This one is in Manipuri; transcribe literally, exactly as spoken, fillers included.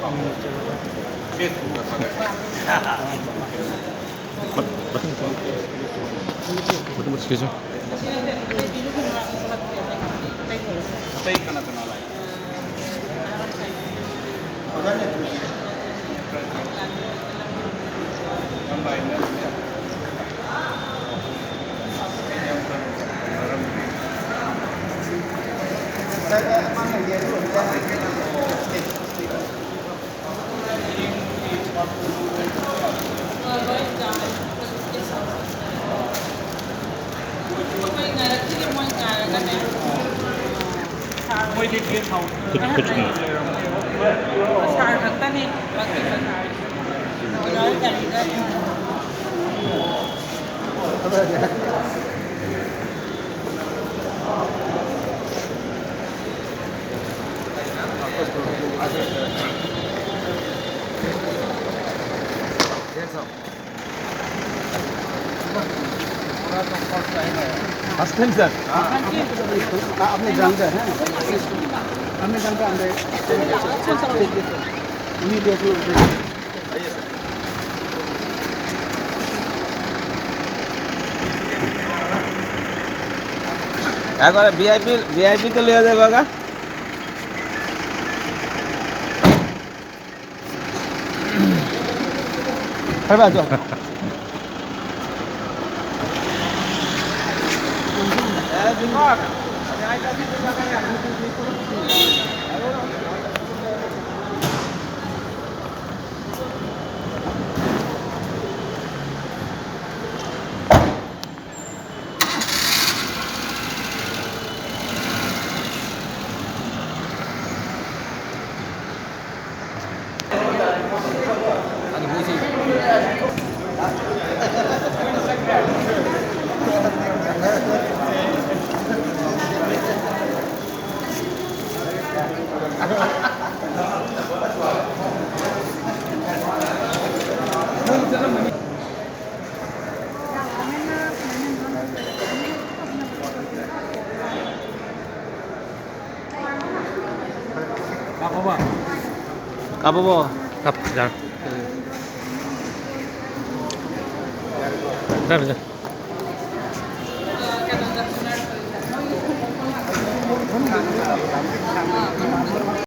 ꯃꯇꯨꯝ ꯃꯇꯨꯝ ꯁꯤꯒꯦꯁꯨ꯫ ꯑꯇꯩ ꯀꯅꯥ ꯀꯅꯥ ꯂꯥꯛꯏ? ꯁꯥꯔ ꯈꯛꯇꯅꯤ꯫ First time sir. आपने जानते हैं? हमने जानते हैं, हमने उम्मीद है कि একবারে ভিআইপি, ভিআইপি তো লিয়ে যাবে গা। ꯀꯥꯞꯄꯕꯣ? ꯀꯥꯞ-, ꯌꯥꯔꯦ꯫ ꯌꯥꯔꯦ, ꯌꯥꯔꯦ꯫